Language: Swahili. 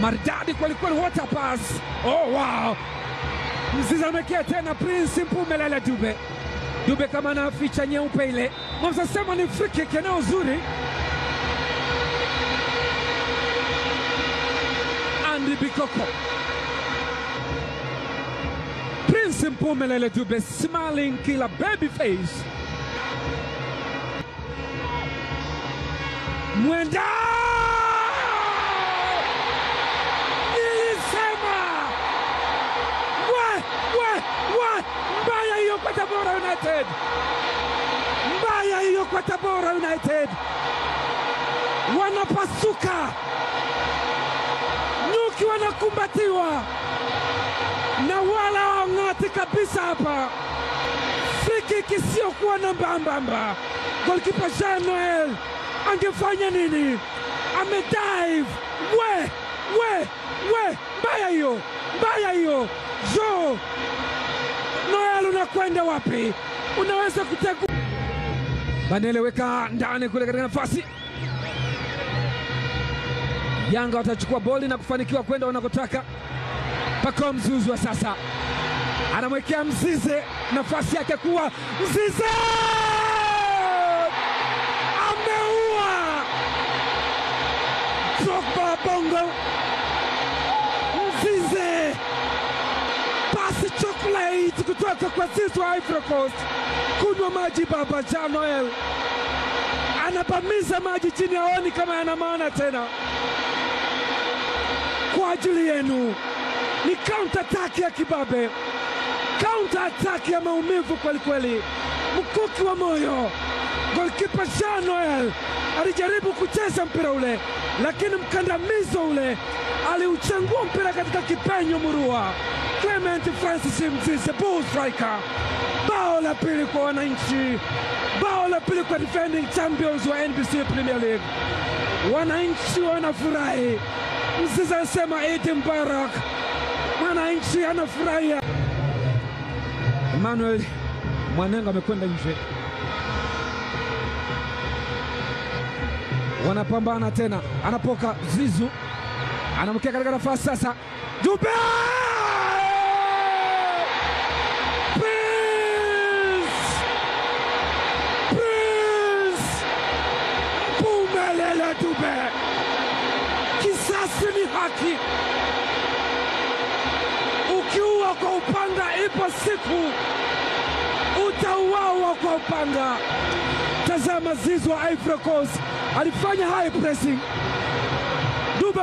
Maridadi kweli kweli, what a pass. Oh wow. Mzize amekea tena Prince Mpumelele Dube. Dube kama anaficha nyeupe ile. Msasema ni free kick, eneo zuri. Andy Bikoko. Prince Mpumelele Dube smiling killer baby face. Mwenda! Nilisema! We! Mbaya hiyo kwa Tabora United. Mbaya hiyo kwa Tabora United. Wanapasuka. Nyuki wanakumbatiwa. Na wala wang'ati kabisa hapa. Free kick isiyokuwa na mbambamba. Goalkeeper Jean Noel angefanya nini? Amedive. We. Mbaya hiyo. Mbaya hiyo. Jo Noel, unakwenda wapi? Unaweza kutegu. Banele weka ndani kule katika nafasi. Yanga watachukua boli na kufanikiwa kwenda wanakotaka. Pacome Zouzoua sasa anamwekea Mzize, nafasi yake kuwa Mzize ameua. Drogba Bongo. Mzize, pasi chocolate kutoka kwa Zizo Ivory Coast. Kunywa maji baba. Jean Noel anabamiza maji chini, haoni kama yana maana tena. Kwa ajili yenu ni counter attack ya kibabe, counter attack ya maumivu kweli kweli, mkuki wa moyo. Goalkeeper Jean Noel alijaribu kucheza mpira ule, lakini mkandamizo ule aliuchangua mpira katika kipenyo murua. Clement Francis Mzize, bull striker. Bao la pili kwa wananchi, bao la pili kwa defending champions wa NBC Premier League. Wananchi wanafurahi. Mzize anasema Eid Mubarak. Mwananchi anafurahia. Emmanuel Mwanenga amekwenda nje. Wanapambana tena. Anapoka Zizu. Anamkia katika nafasi sasa. Dube! Prince! Mpumelele Dube. Kisasi ni haki. Ukiua kwa upanga, ipo siku utauawa kwa upanga. Tazama Zizu wa Ivory Coast alifanya high pressing. Dube